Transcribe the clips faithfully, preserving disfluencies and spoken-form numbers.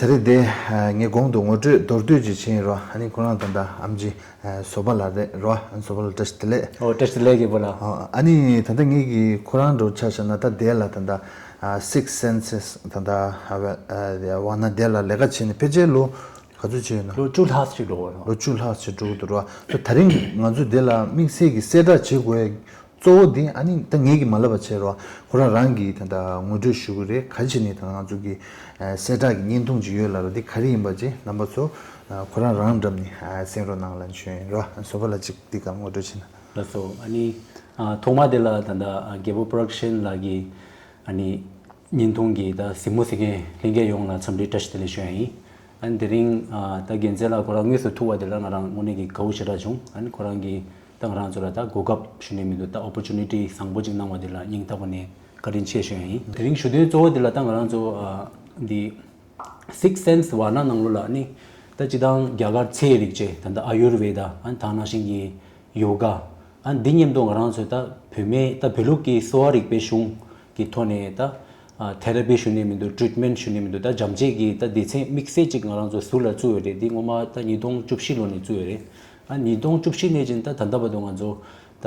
རེད་དེ། ངས་གོང་དུ་ངོ་སྤྲོད་མདོར་བསྡུས་ཅིག་བྱས་ཡིན་རོ། ཨ་ནི་ཁོ་རང་ད་ལྟ་ཨམ་ཆི་བཟོ་པ་ལགས་རེད་རོ། ཨ་ནི་བཟོ་པ་ལགས་བཀྲ་ཤིས་བདེ་ལེགས། ཨོ་བཀྲ་ཤིས་བདེ་ལེགས་རྒད་པོ་ལགས། ཨ་ནི་ད་ལྟ་ངེད་ཀྱིས་ཁོ་རང་འདྲ་བོ་ཆ་བཞག་ན་ད་དེ་ལ་ད་ལྟ་Six Senses ད་ལྟ་ཝ་ན་དེ་ལ་ལས་ཀ་བྱས་ནས་ཕལ་ཆེར་ལོ་ག་ཚོད་བྱས་ཡོད་ན། ལོ་བཅུ་ལྷག་ཅིག་འགྲོ་གི་རེད། ལོ་བཅུ་ལྷག་ཅིག་འགྲོ་གི་འདུག་རོ། ད་ད་རིང་ང་ཚོ་དེ་ལ་དམིགས་བསལ་གྱི་གསལ་བསྒྲགས་བྱེད་དགོས་གཙོ་བོ་དེ་ཨ་ནི་ད་ངེད་ཀྱིས་མ་ལབ་པ་བྱས་རོ། ཁོ་རང་རང་གིས་ད་ལྟ་ངོ་སྤྲོད་ཞུ་གི་རེད། ག་རེ་བྱས་ནས་ད་ང་ཚོ་གི་གསལ་བསྒྲགས་ཀྱི་བརྙན་ཐུང་ཅིག་ཡོད་ལ་རོ། དེ་ག་རེ་ཡིན་པ་ཅིག་རྣམ་པ་ཚོ་ཁོ་རང་རང་འགྲམ་ནས་གསན་རོགས་གནང་ལབ་ཞུ་ཡིན་རོ། བཟོ་པ་ལགས་ཅིག་འདི་ག་ངོ་སྤྲོད་བྱས་ན། ལགས་སོ། ཨ་ནི་ཐོག་མ་དེ་ལ་ད་ལྟ་རྒད་པོ་པྲོ་ཌག་ཤན་ལགས་ཀྱི་ཨ་ནི་བརྙན་ཐུང་གི་ད་གཟིགས་མོ་གཟིགས་མཁན་ལྷན་རྒྱས་ཡོངས་ལ་འཚམས་འདྲི་བཀྲ་ཤིས་བདེ་ལེགས་ཞུ་ཡ་ཡིན། ཨ་ནི་དེ་རིང་ད་རྒྱལ་མཚན་ལགས་ཁོ་རང་དངོས་སུ་ཐུག་པ་དེ་ལ་ང་རང་དངོས་གནས་ཀྱི་དགའ་བོ་ཞེ་དྲག་བྱུང་། ཨ་ནི་ཁོ་རང་གིས་ད་ང་རང་ཚོ་ལ་ད་གོ་སྐབས་ཞུ་ནས་མི་འདུག་ད་ཨོ་པོར་ཅུ་ནི་ཊི་བཟང་པོ་ཅིག་གནང་བ་དེ་ལ་སྙིང་ཐག་པ་ནས་བཀའ་དྲིན་ཆེ་ཞུ་ཡ་ཡིན། དེ་རིང་ཞུ་དོན་གཙོ་བོ་དེ་ལ་ད་ང་རང་ཚོ་འདི་Six Sense ཝ་ན་ནང་ལོགས་ལ་ནི་ད་སྤྱིར་བཏང་རྒྱ་གར་ཚེ་ཡི་རིག་བྱེད་ད་ལྟ་ཨ་ཡུར་ཝེ་ད་ཨ་ནི་ད་ནང་བཞིན་གྱི་ཡོ་ག་ཨ་འདི་མཉམ་དུ་ང་རང་ཚོས་ད་བོད་སྨན་ད་བོད་ལུགས་ཀྱི་གསོ་བ་རིག་པའི་གཞུང་གི་ཐོག་ནས་ད་ཐེ་ར་པི་ཞུ་ནས་མི་འདུག་ཊི་རིཊ་མེན་ཊི་ཞུ་ནས་མི་འདུག་ད་འཇམ་བྱེད་ཀྱི་ད་སྡེ་ཚན་དམིགས་བསལ་ཅིག་ང་རང་ཚོ་ཟུར་ལ་བཙུགས་ཡོད་རེད། འདི་སྔོན་མ་ད་ཉིས་སྟོང་བཅུ་བཞི་ལོ་ནས་བཙུགས་ཡོད་རེད། ཨ་ཉིས་སྟོང་བཅུ་བཞི་ནས་ཅིག་ད་ད་ལྟ་བར་དུ་ང་ཚོ་ད་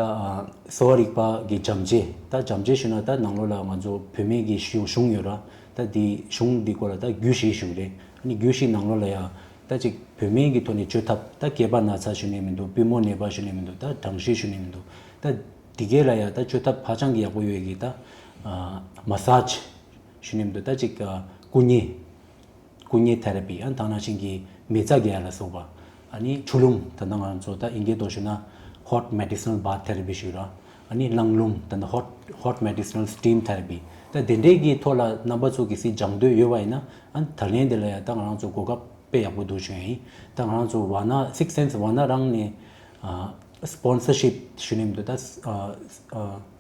གསོ་བ་རིག་པ་གི་འཇམ་བྱེད་ད་འཇམ་བྱེད་ཞུ་ན་ད་ནང་ལོགས་ལ་ང་ཚོ་བོད་སྨན་གྱི་གཞུང་གཞུང་ཡོད་ར། ད་འདི་གཞུང་འདི་སྐོར་ལ་ད་རྒྱུད་བཞི་ཞུ་གི་རེད། ཨ་ནི་རྒྱུད་བཞི་ནང་ལོགས་ལ་ཡ། ད་ཅིག་བོད་སྨན་གྱི་ཐོག་ནས་བཅོས་ཐབས་ད་སྐེད་པ་ན་ཚ་ཞུ་ནས་མི་འདུག་པུས་མོ་ནད་པ་ཞུ་ནས་མི་འདུག་ད་གྲང་ཤུལ་ཞུ་ནས་མི་འདུག་ད་འདི་གས་ལ་ཡ་ད་བཅོས་ཐབས་ཧ་ཅང་གི་ཡག་པོ་ཡོད་ཀྱི་ད་མ་སཱཇ་ཞུ་ནས་མི་འདུག་ད་ཅིག་སྐུ་མཉེ་སྐུ་མཉེ་ཐེ་ར་པི་ཨ་ད་ནང་བཞིན་གྱི་མེ་བཙའ་རྒྱག་ཡ་ལ་སོགས་པ། ཨ་ནི་ཆུ་ལྷུང་ད་ལྟ་ང་ཚོ་ད་ཨིན་སྐད་ཐོག་ཞུ་ན་Hot Medicinal Bath Therapy ཞུ་ར། ཨ་ནི་རླངས་རླུང་ད་ནི་Hot Hot Medicinal Steam Therapy ད་དེ་འདྲའི་གི་ཐོག་ལ་རྣམ་པ་ཚོ་གི་སྲིད་སྦྱང་འདོད་ཡོད་པ་ཡིན་ན་ཨ་ད་ལན་དེ་ལ་ཡ་ད་ང་རང་ཚོ་གོ་སྐབས་དཔེ་ཡག་པོ་འདུག་ཞུ་ཡ་ཡིན། ད་ང་རང་ཚོ་ཝ་ན་Six Sense ཝ་ན་རང་ནས་ཨ་སི་པོན་སར་ཤིབ་ཞུ་ནས་མི་འདུག་ད་ཨ་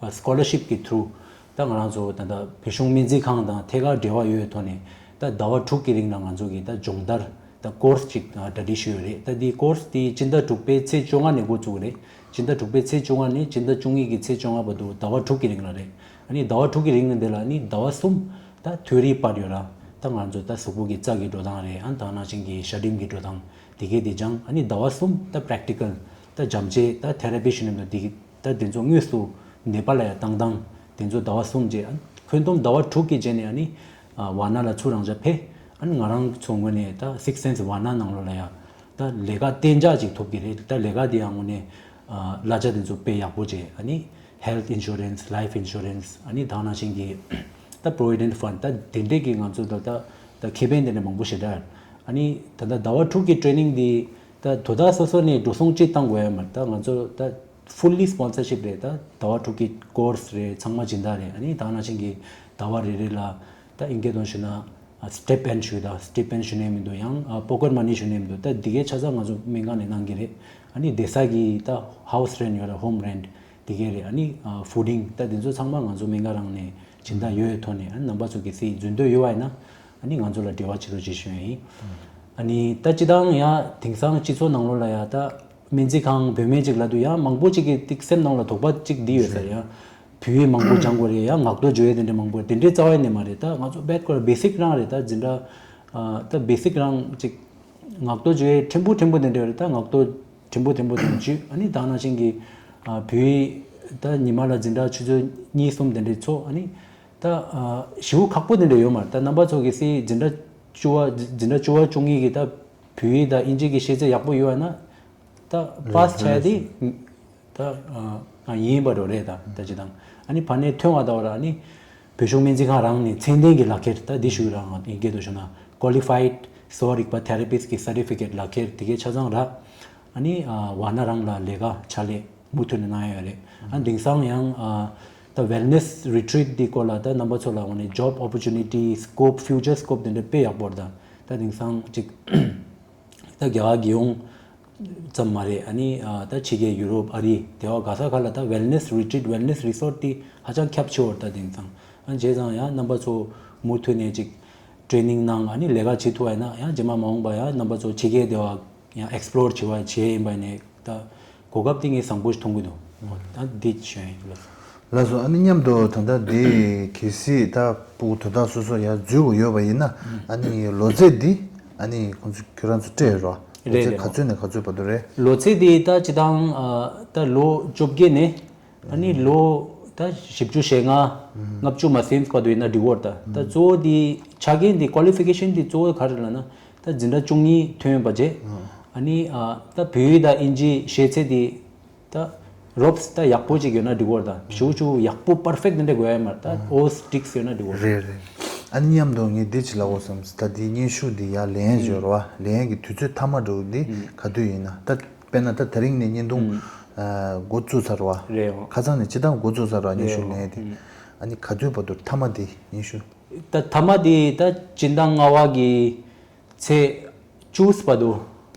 ཨ་སི་ཀོ་ལར་ཤིབ་ཀྱི་ཐུ་རུ་ད་ང་རང་ཚོ་ད་ལྟ་བོད་གཞུང་སྨན་རྩིས་ཁང་དང་ཐད་ཀར་འབྲེལ་བ་ཡོད་ཐོག་ནས་ད་ཟླ་བ་དྲུག་གི་རིང་ལ་ང་ཚོ་གི་ད་སྦྱོང་བརྡར་ད་ཀོར་སི་ཅིག་གྲ་སྒྲིག་ཞུས་ཡོད་རེད། ད་འདི་ཀོར་སི་འདི་སྤྱི་ཟླ་དྲུག་པའི་ཚེས་བཅོ་ལྔ་ནས་འགོ་བཙུགས་རེད། སྤྱི་ཟླ་དྲུག་པའི་ཚེས་བཅོ་ལྔ་ནས་སྤྱི་ཟླ་བཅུ་གཉིས་ཀྱི་ཚེས་བཅོ་ལྔ་བར་དུ་ཟླ་བ་དྲུག་གི་རིང་ལ་རེད། ཨ་ནི་ཟླ་བ་དྲུག་གི་རིང་ལ་འདི་ལ་ནི་ཟླ་བ་གསུམ་ད་ཐིའོ་རི་པར་ཡོད་ར། ད་ང་ཚོ་ད་གཟུགས་པོ་གི་རྩ་གི་འགྲོ་སྟངས་རེད། ཨ་ནི་ད་ནང་བཞིན་གྱི་ཤ་སྒྲིམ་གྱི་འགྲོ་སྟངས་དེ་གས་དེ་སྦྱང་། ཨ་ནི་ཟླ་བ་གསུམ་ད་པེ་རེག་ཊི་ཀལ་ད་འཇམ་བྱེད་ད་ཐེ་ར་པི་ཞུ་ནས་འདུག་དེ་ད་དེ་ཚོ་དངོས་སུ་ནད་པ་ལ་ཡང་བཏང་སྟངས་དེ་ཚོ་ཟླ་བ་གསུམ་རྗེས་ཨ་ཁོན་ཏོམ་ཟླ་བ་དྲུག་གི་རྗེས་ནས་ཨ་ནི་ཝ་ན་ལ་ཚུར་རང་འཇགས་ཕེབས། ཨ་ནི་ང་རང་ཚོ་ངོས་ནས་ད་Six Sense ཝ་ན་ནང་ལོགས་ལ་ཡ་ད་ལས་ཀ་གཏན་འཇགས་ཅིག་ཐོབ་ཀྱི་རེད། ད་ལས་ཀ་དེ་ཡང་དངོས་གནས་གླ་ཆ་དེ་ཚོ་དཔེ་ཡག་པོ་བྱས། ཨ་ནི་Health Insurance, Life Insurance ཨ་ནི་ད་ནང་བཞིན་གྱི་ད་Provident Fund ད་དེ་འདྲས་ཀྱི་ང་ཚོ་ད་ད་ད་ཁེ་ཕན་དེ་འདྲས་མང་པོ་ཞེ་དྲག་ཨ་ནི་ད་ད་ཟླ་བ་དྲུག་གི་ཊེ་ནིང་འདི་ད་དོ་བདག་སོ་སོ་ནས་འགྲོ་སོང་ཅིག་བཏང་དགོས་ཡ་མ་རེད། ད་ང་ཚོ་ད་ཧྥུལ་ལི་སི་པོན་སར་ཤིབ་རེད། ད་ཟླ་བ་དྲུག་གི་ཀོར་སི་རེད། ཚང་མ་སྦྱིན་བདག་རེད། ཨ་ནི་ད་ནང་བཞིན་གྱི་ཟླ་བ་རེ་རེ་ལ་ད་ཨིན་སྐད་ཐོག་ཞུ་ན་སི་ཊེ་པེན་ཌི་ཞུ་ད་སི་ཊེ་པེན་ཌི་ཞུ་ནས་མི་འདུག་ཡང་པོ་ཀེཊ་མ་ནི་ཞུ་ནས་མི་འདུག་ད་འདི་གའི་ཆ་ཚང་ང་ཚོ་སྨན་ཁང་ནས་གནང་གི་རེད། ཨ་ནི་བསྡད་ས་གི་ད་ཧའུ་སི་རེན་ཊི་ཡོད་ར། ཧོམ་རེན་ཊི་དེ་གས་རེད། ཨ་ནི་ཨ་ཕུ་ཌིང་ད་དེ་ཚོ་ཚང་མ་ང་ཚོ་སྨན་ཁང་རང་ནས་སྦྱིན་བདག་ཡོད་ཡོད་ཐོག་ནས། ཨ་ནི་རྣམ་པ་ཚོ་གི་སྲིད་འཛུལ་འདོད་ཡོད་པ་ཡིན་ན་ཨ་ནི་ང་ཚོ་ལ་འབྲེལ་བ་བྱེད་རོགས་ཅེས་ཞུ་ཡ་ཡིན། ཨ་ནི་ད་སྤྱི་བཏང་ཡང་དེང་སང་སྤྱི་ཚོགས་ནང་ལོགས་ལ་ཡ་ད་སྨན་རྩིས་ཁང་བོད་སྨན་ཅིག་ལབ་དུས་ཡང་མང་པོ་ཅིག་གི་ཏིག་སེམས་ནང་ལ་དོགས་པ་ཅིག་འདི་ཡོད་ས་རེད། ཡང་བོད་ཡིག་མང་པོ་སྦྱང་དགོས་རེད། ཡང་ངག་ཐོག་བརྗོད་ཡ་དེ་འདྲ་མང་པོ་དེ་འདྲའི་རྩ་བ་ནས་མ་རེད། ད་ང་ཚོ་བེད་ཀོ་ལ་བེ་སིག་རང་རེད། ད་འཛིན་གྲྭ་ཨ་ད་བེ་སིག་རང་ཅིག་ངག་ཐོག་བརྗོད་ཡ་ཕྲན་བུ་ཕྲན་བུ་དེ་འདྲ་རེད། ད་ངག་ཐོག་ཕྲན་བུ་ཕྲན་བུ་དེ་འདྲ་བྱོས། ཨ་ནི་ད་ནང་བཞིན་གྱི་ཨ་བོད་ཡིག་ད་ཉི་མ་ལ་འཛིན་གྲྭ་ཆུ་ཚོད་གཉིས་གསུམ་དེ་འདྲའི་ཚོགས། ཨ་ནི་ད་ཨ་ཞེ་པོ་ཁག་པོ་དེ་འདྲ་ཡོད་མ་རེད། ད་རྣམ་པ་ཚོ་གི་སྲིད་འཛིན་གྲྭ་བཅུ་པ་འཛིན་གྲྭ་བཅུ་པ་བཅུ་གཉིས་ཀྱི་ད་བོད་ཡིག་དང་དབྱིན་ཇི་གི་ཤེས་ཚད་ཡག་པོ་ཡོད་པ་ན་ད་པཱ་སི་ཆགས་ཡ་དེ་ད་ཨ་ཡིན་པ་འགྲོ་རེད། ད་ད་ཅི་དང་ཨ་ནི་ཕ་ནས་ཐོན་པ་ད་བར་ཨ་ནི་བོད་གཞུང་སྨན་རྩིས་ཁང་རང་ནས་ཚད་ལྡན་གྱི་ལག་ཁྱེར་ད་འདི་ཞུ་རང་ཡིན་སྐད་དུ་ཞུ་ན་ཀོ་ལི་ཕའིཌ་གསོ་བ་རིག་པ་ཐེ་ར་པིསྟ་གི་སར་ཊི་ཕི་ཀེཊ་ལག་ཁྱེར་དེ་གའི་ཆ་ཚང་རག་ཨ་ནི་ཨ་ཝ་ན་རང་ལ་ལས་ཀ་ཕྱག་ལས་མུ་མཐུད་ནས་གནང་ཡོད་རེད། ཨ་དེང་སང་ཡང་ཨ་ད་ཝེལ་ནེ་སི་རི་ཊི་རིཊ་འདི་སྐོར་ལ་ད་རྣམ་པ་ཚོ་ལ་འོ་ནས་ཇོབ་ཨོ་པོར་ཅུ་ནི་ཊི་སི་ཀོབ་ཕིའུ་ཅར་སི་ཀོབ་དེ་འདྲ་དཔེ་ཡག་པོ་རེད། ད་ད་དེང་སང་ཅིག་ད་རྒྱ་གར་རྒྱལ་ཡོངས་ཙམ་མ་རེད། ཨ་ནི་ཨ་ད་ཕྱི་རྒྱལ་ཡུ་རོབ་ཨ་རི་དེ་བ་ག་ས་ག་ལ་ད་ཝེལ་ནེ་སི་རི་ཊི་རིཊ་ཝེལ་ནེ་སི་རི་སོར་ཊི་དེ་ཧ་ཅང་ཁྱབ་ཆེ་བ་རེད། ད་དེང་སང་ཨ་བྱས་ཙང་ཡང་རྣམ་པ་ཚོ་མུ་མཐུད་ནས་ཅིག་ཊེ་ནིང་གནང་ཨ་ནི་ལས་ཀ་བྱེད་ཐུབ་པ་ཡིན་ན་ཡང་རྗེས་མ་མ་འོངས་པ་ཡང་རྣམ་པ་ཚོ་ཕྱི་རྒྱལ་དེ་བ་ཡང་ཨེག་སི་པི་ལོར་བྱེད་པ་བྱེད་ཡིན་པ་ནས་ད་གོ་སྐབས་དེ་ངས་བཟང་པོ་ཞིག་མཐོང་གི་འདུག་ད་འདི་ཞུ་ཡིན་ལགས་སོ། ལགས་སོ། ཨ་ནི་མཉམ་དུ་ད་ལྟ་འདི་གལ་སྲིད་ད་སྤུ་གུ་དོ་བདག་སོ་སོ་ཡར་འཛུལ་དགོས་ཡོད་པ་ཡིན་ན་ཨ་ནི་ལོ་ཚད་འདི་ ཨ་ནི་ཁོང་ཚོ་ཁྱོད་རང་ཚོ་སྤྲད་ཡོད་རོ། ལོ་རེད་ཚད་རེད། ག་ཚོད་ནས་ག་ཚོད་བར་དུ་རེད། ལོ་ཚད་དེ་ད་སྤྱི་བཏང་ཨ་ད་ལོ་བཅོ་བརྒྱད་ནས་ཨ་ནི་ལོ་ད་བཞི་བཅུ་ཞེ་ལྔ་ལྔ་བཅུ་མ་ཟིན་བར་དུ་ཡིན་ན་འགྲིག་གི་རེད། ད་ད་གཙོ་བོ་དེ་ཆ་རྐྱེན་དེ་ཀོ་ལི་ཕི་ཀེ་ཤན་དེ་གཙོ་བོ་ག་རེ་ལབ་ན་ད་འཛིན་གྲྭ་བཅུ་གཉིས་ཐོན་པ་བྱས། ཨ་ནི་ཨ་ད་བོད་ཡིག་དང་ཨིན་ཇི་ཤེས་ཚད་དེ། ད་རོབ་ད་ཡག་པོ་ཅིག་ཡོད་ན་འགྲིག་གི་རེད། ད་ཞུ་ཞུ་ཡག་པོ་པར་ཕེག་འདི་འདྲ་དགོས་ཡ་མ་རེད། ད་ཨོ་སི་ཊིག་སི་ཡོད་ན་འགྲིག་གི་རེད། རེད་རེད། ཨ་ནི་མཉམ་དུ་ངས་འདི་ཅིག་ལབ་དགོས་བསམ། ད་འདི་སྙན་ཞུ་འདི་ཡར་ལེན་ཡས་ཡོད་རེད་བ། ལེན་ཡས་ཀྱི་དུས་ཚོད་མཐའ་མ་འགྲོ་འདི་ག་དུས་ཡིན་ན། ད་དཔེར་ན་ད་དེ་རིང་ནས་བརྙན་ཐུང་ཨ་འགོ་བཙུགས་ཚར་བ། རེད་འོ། ཁ་སང་ནས་སྤྱི་བཏང་འགོ་བཙུགས་ཚར་བ། སྙན་ཞུ་ལེན་ཡས་དེ། ཨ་ནི་ག་དུས་བར་དུ་མཐའ་མ་འདི་སྙན་ཞུ། ད་མཐའ་མ་འདི་ད་སྤྱི་ཟླ་ལྔ་པ་གི་ཚེས་བཅུ་བར་དུ།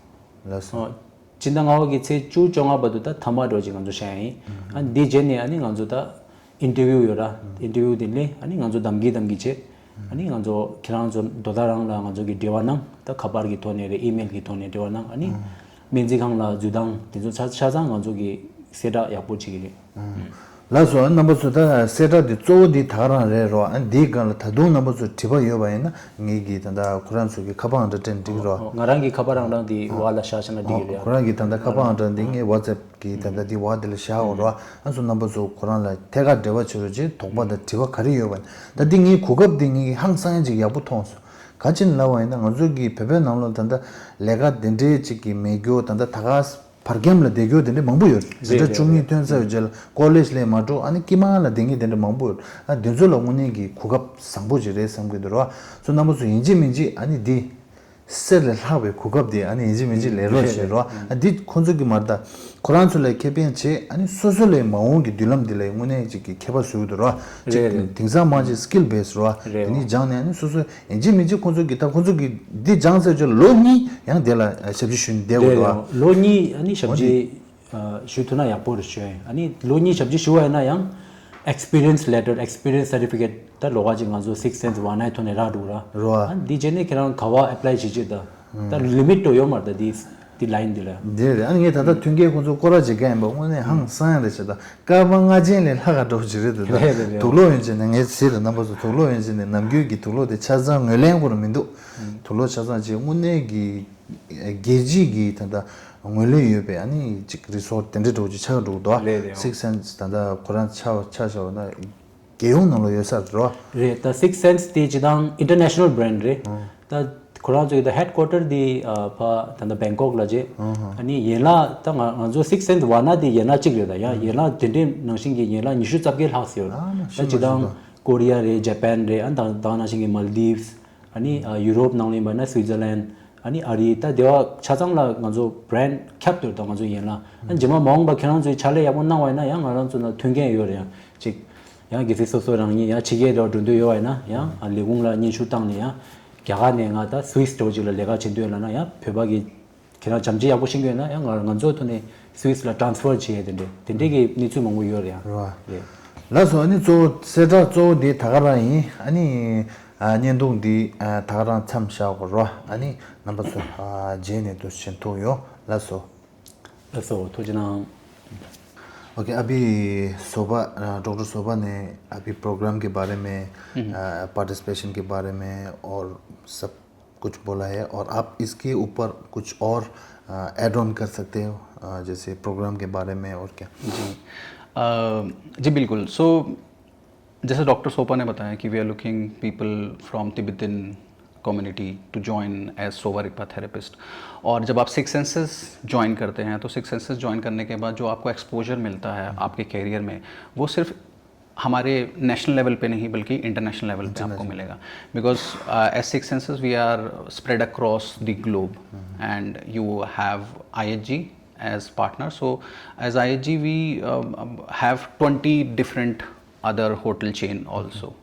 ལགས་སོ། ཨ། སྤྱི་ཟླ་ལྔ་པ་གི་ཚེས་བཅུ་བཅོ་ལྔ་བར་དུ་ད་མཐའ་མ་འགྲོ་ཅིག་ང་ཚོ་བྱ་ཡ་ཡིན། ཨ་འདི་རྗེས་ནས་ཨ་ནི་ང་ཚོ་ད་ཨིན་ཊར་བིའུ་ཡོད་ར། ཨིན་ཊར་བིའུ་དེ་ལས་ཨ་ནི་ང་ཚོ་གདམ་གྱི་གདམ་གྱི་བྱེད། ཨ་ནི་ང་ཚོ་ཁྱེད་རང་ཚོ་དོ་བདག་རང་ལ་ང་ཚོ་གི་འབྲེལ་བ་གནང་། ད་ཁ་པར་གྱི་ཐོག་ནས་རེད། ཨི་མེལ་གྱི་ཐོག་ནས་འབྲེལ་བ་གནང་། ཨ་ནི་སྨན་རྩིས་ཁང་ལ་འཛུལ་སྟངས་དེ་ཚོ་ཆ་ཆ་ཚང་ང་ཚོ་གི་གསལ་བསྒྲགས་ཡག་པོ་བྱེད་ཀྱི་རེད། ལགས་སོ། རྣམ་པ་ཚོ་ད་གསལ་བསྒྲགས་འདི་གཙོ་བོ་འདི་ད་ག་རང་རེད་རོ། ཨ་འདིའི་སྒང་ལ་ད་དུང་རྣམ་པ་ཚོ་དྲི་བ་ཡོད་པ་ཡིན་ན་ངེད་ཀྱིས་ད་ལྟ་ཁོ་རང་ཚོ་གི་ཁ་པར་ཨང་གྲངས་སྤྲད་ན་འགྲིག་རོ། ང་རང་གི་ཁ་པར་ཨང་གྲངས་འདི་ཝ་ལ་བཞག་བཞག་ན་འགྲིག་གི་རེད། ཨ་ཁོ་རང་གི་ད་ལྟ་ཁ་པར་ཨང་གྲངས་འདི་ངའི་ཝ་ཙེབ་གི་ད་ལྟ་འདི་ཝ་འདི་ལ་བཞག་འོ་རོ། ཨ་ཚོ་རྣམ་པ་ཚོ་ཁོ་རང་ལ་ཐད་ཀར་འབྲེལ་བ་བྱེད་རོགས་བྱེད། དོགས་པ་དང་དྲི་བ་ག་རེ་ཡོད་པ་ཡིན་ན། ད་འདི་ངའི་གོ་སྐབས་འདི་ངས་ཧང་སང་ཅིག་ཡག་པོ་མཐོང་སོང་། ག་ཅི་ལབ་པ་ཡིན་ན་ང་ཚོ་གི་བོད་པའི་ནང་ལོགས་ད་ལྟ་ལས་ཀ་དེ་འདྲའི་ཅིག་གི་མེད་རྒྱུ། ད་ལྟ་ད་ག་བར་ཁྱམས་ལ་བསྡད་རྒྱུ་དེ་འདྲ་མང་པོ་ཡོད། འཛིན་གྲྭ་རེད་བཅུ་གཉིས་རེད་ཐོན་ཚར་བའི་རྗེས་ལ་ཀོ་ལེཇ་ལ་མ་འགྲོ། ཨ་ནི་དཀྱིལ་མ་ལ་བསྡད་མཁན་དེ་འདྲ་མང་པོ་ཡོད། ཨ་དེ་ཚོ་ལ་དངོས་གནས་ཀྱི་གོ་སྐབས་བཟང་པོ་ཅིག་རེད་བསམ་གྱི་འདུག་རོ། ཚོ་རྣམ་པ་ཚོ་ཡིན་གཅིག་མིན་གཅིག་ཨ་ནི་འདི་གསེར་ལས་ལྷག་པའི་གོ་སྐབས་དེ་ཨ་ནི་ཡིན་གཅིག་མིན་གཅིག་ལེན་རོགས་བྱེད་རོ། ཨ་འདི་ཁོང་ཚོ་གི་མ་རེད། ད་ཁོ་རང་ཚོ་ལ་ཁེ་ཕན་བྱེད། ཨ་ནི་སོ་སོ་ལ་མ་འོངས་ཀྱི་མདུན་ལམ་འདི་ལ་དངོས་གནས་ཅིག་གི་ཁྱད་པར་བཟོ་གི་འདུག་རོ། ཅིག་རེད་རེད། དེང་སང་མང་ཆེ་སི་ཀིལ་བེ་སི་རོ། རེད་དེ་ནི་སྦྱངས་ནས་ཨ་ནི་སོ་སོ་ཡིན་གཅིག་མིན་གཅིག་ཁོང་ཚོ་གི་ད་ཁོང་ཚོ་གི་འདི་སྦྱངས་ཚར་རྗེས་ལ་ལོ་གཉིས་ཡང་དེ་ལ་ཞབས་ཕྱི་ཞུས་ནས་བསྡད་དགོས་འདུག་རོ། ལོ་གཉིས་ཨ་ནི་ཞབས་ཕྱི་ཞུ་ཐུབ་ན་ཡག་པོ་རེད་ཞུ་ཡ་ཡིན། ཨ་ནི་ལོ་གཉིས་ཞབས་ཕྱི་ཞུ་བ་ཡིན་ན་ཡང་ཨེག་སི་པི་རི་ཡན་སི་ལེ་ཊར། ཨེག་སི་པི་རི་ཡན་སི་སར་ཊི་ཕི་ཀེ་ཊི་ད་ལོགས་ཀ་ཅིག་ང་ཚོ་སིགས་སེན་སི་ཝ་ན་ཡི་ཐོག་ནས་རག་འགྲོ་ར། རོ། ཨ་འདི་བྱས་ནས་ཁྱེད་རང་ག་བ་ཨེ་པ་ལའི་བྱེད་ཅིག་ད་ད་ལི་མིཊ་དུ་ཡོད་མ་རེད། ད་འདི་འདི་ལའིན་འདི་ལ། འདི་རེད། ཨ་ངས་ད་ལྟ་མཐུན་རྐྱེན་ཁོང་ཚོ་སྐོར་ར་བྱེད་མཁན་ཡིན་པ་དངོས་གནས་ཧང་སང་ཡ་རེད་བྱས། ད་སྐར་མ་ལྔ་ཅན་ལས་ལྷག་ག་འགྲོ་བ་ཅིག་རེད་འདུག་ད་རེད་རེད་རེད། དུག་ལོག་ཡོན་ཅན་ནས་ངས་ཟེར་རེད། རྣམ་པ་ཚོ་དུག་ལོག་ཡོན་ཅན་ནས་ནམ་རྒྱུན་གྱི་དུག་ལོག་དེ་ཆ་ཚང་ངོས་ལེན་དགོས་ར་མི་འདུག་དུག་ལོག་ཆ་ཚང་ཅིག་དངོས་གནས་ཀྱི་རྒྱལ་སྤྱི་གི་ད་ལྟ་ངོས་ལེན་ཡོད་པའི་ཨ་ནི་ཅིག་རི་སོར་ཊི་དེ་འདྲ་འགྲོ་ཅིག་ཆགས་འགྲོ་གི་འདུག་རེད་རེད། སིགས་སེན་སི་ད་ལྟ་ཁོ་རང་ཆ་ཆ་བཞག་པ་ན་རྒྱལ་ཡོངས་ནང་ལ་ཡོད་ས་རེད་རོ། རེད། ད་སིགས་སེན་སི་དེ་སྤྱི་བཏང་ཨིན་ཊར་ནེ་ཤ་ནལ་བྷ་རེན་ཌི་རེད། ད་ཁོ་རང་ཚོའི་ད་ཧེཌ་ཀོ་ཊར་དེ་ཨ་ཕ་ད་ལྟ་བེང་ཀོག་ལ་བྱས། ཨ་ནི་ཡན་ལག་ད་ང་ང་ཚོ་སིགས་སེན་སི་ཝ་ན་དེ་ཡན་ལག་གཅིག་རེད། ད་ཡང་ཡན་ལག་དེ་འདྲའི་ནང་བཞིན་གྱི་ཡན་ལག་ཉི་ཤུ་རྩ་བརྒྱད་ལྷག་ཙམ་ཡོད། ཨ་མ་ད་སྤྱི་བཏང་ཀོ་རི་ཡ་རེད། ཇ་པན་རེད། ཨ་ད་ད་ནང་བཞིན་གྱི་མལ་དིབ་སི། ཨ་ནི་ཨ་ཡུ་རོབ་ནང་ལ་ཡིན་པ་ན་སུའི་ཛར་ལན། ཨ་ནི་ཨ་རི། ད་དེ་བ་ཆ་ཚང་ལ་ང་ཚོ་བྷ་རེན་ཌི་ཁྱབ་སྟེ་ད་ང་ཚོ་ཡན་ལག་ཨ་རྗེས་མ་མ་འོངས་པ་ཁྱེད་རང་ཚོས་ཕྱག་ལས་ཡག་པོ་གནང་བ་ཡིན་ན་ཡང་ང་རང་ཚོ་ན་མཐུན་རྐྱེན་ཡོད་རེད། ཡང་ཅིག་ཡང་གལ་སྲིད་སོ་སོ་རང་ཉིད་ཡང་ཕྱི་རྒྱལ་འགྲོ་འགྲོ་འདོད་ཡོད་པ་ཡིན་ན་ཡང་ཨ་ལས་ཁུངས་ལ་སྙན་ཞུ་བཏང་ནས་ཡང་རྒྱ་གར་ནས་ང་ད་སུའི་སི་འགྲོ་ཅིག་ལ་ལས་ཀ་བྱེད་འདོད་ལབ་ན་ཡང་བོད་པ་གི་ཁྱེད་རང་བྱམས་བརྩེ་ཡག་པོ་ཤེས་ཀྱི་ཡོད་ན་ཡང་ང་ང་ཚོའི་ཐོག་ནས་སུའི་སི་ལ་ཊ་རན་སི་ཕར་བྱེད་ཡས་དེ་འདྲས་དེ་འདྲས་ཀྱི་གནས་ཚུལ་མང་པོ་ཡོད་རེད། ཡང་རེད། ལགས་སོ། ཨ་ནི་གཙོ་བོ་གསལ་བསྒྲགས་གཙོ་བོ་འདི་ད་ག་རང་ཡིན། ཨ་ནི་ཨ་བརྙན་ཐུང་འདི་ཨ་ད་ག་རང་མཚམས་བཞག་དགོས་རོ། ཨ་ནི་རྣམ་པ་ཚོ་ཨ་རྗེས་ནས་འདུག་སེ་ཐུག་ཡོང་། ལགས་སོ། ལགས་སོ། ཐུགས་རྗེ་གནང་། ओके, अभी शोभा, अ, डॉक्टर शोभा ने अभी प्रोग्राम के बारे में, हम्म। अ, पार्टिसिपेशन के बारे में और सब कुछ बोला है, और आप इसके ऊपर कुछ और, अ, ऐड ऑन कर सकते हो, अ, जैसे प्रोग्राम के बारे में और क्या? जी। अ, जी, बिल्कुल। सो, जैसे डॉक्टर सोपा ने बताया कि we are looking people from Tibetan community to join as Sowa Rigpa therapist। और जब आप सिक्स सेंसेस ज्वाइन करते हैं, तो सिक्स सेंसेस ज्वाइन करने के बाद जो आपको एक्सपोजर मिलता है आपके करियर में, वो सिर्फ हमारे नेशनल लेवल पे नहीं, बल्कि इंटरनेशनल लेवल पे आपको मिलेगा। Because as six senses we are spread across the globe and you have I H G as partner। So as I H G we have twenty different other hotel chain also।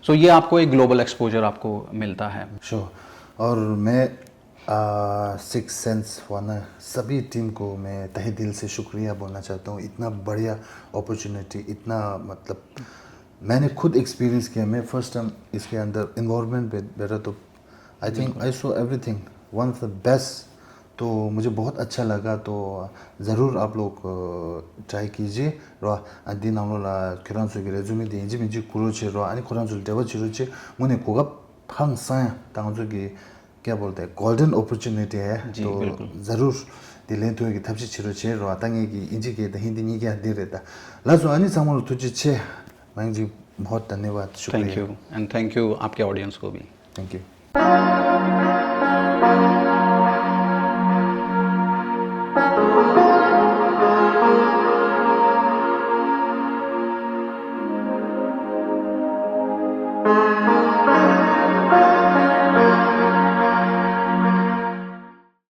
So ये आपको एक global exposure आपको मिलता है। श्योर। और मैं six sense वाला सभी टीम को मैं तहे दिल से शुक्रिया बोलना चाहता हूँ। इतना बढ़िया अपॉर्चुनिटी, इतना, मतलब, मैंने खुद एक्सपीरियंस किया। मैं फर्स्ट टाइम इसके अंदर इन्वॉल्वमेंट पे बैठा, तो I think I saw everything, one of the best. तो मुझे बहुत अच्छा लगा। तो ज़रूर आप लोग ट्राई कीजिए। རོ། ཨ་འདི་ནང་ལོགས་ལ་ཁྱོད་རང་ཚོ་གི་རེ་ཛུ་མེ་དེ་ཡིན་གཅིག་མིན་གཅིག་བསྐུར་རོགས་བྱེད་རོ། ཨ་ནི་ཁོ་རང་ཚོ་ལ་འབྲེལ་བ་བྱེད་རོགས་བྱེད། དངོས་གནས་གོ་སྐབས་ཧང་སང་ཡ། ད་ང་ཚོ་གི་ क्या बोलते हैं, गोल्डन अपॉर्चुनिटी है। जी, तो बिल्कुल। ज़रूर དེ་ལེན་ཐུབ་ཡག་གི་ཐབས་ཤེས་བྱེད་རོགས་བྱེད་རོགས། ད་ངེད་ཀྱི་ཨིན་ཇི་སྐད་དང་ཧིན་དི་གཉིས་ཀ་འདི་རེད། ད་ལགས་སོ། ཨ་ནི་ཚང་མ་ལ་ཐུགས་རྗེ་ཆེ། མང་ཇི་མོ་ད་ནེ་བ། thank you. And thank you आपके ऑडियंस को भी। Thank you.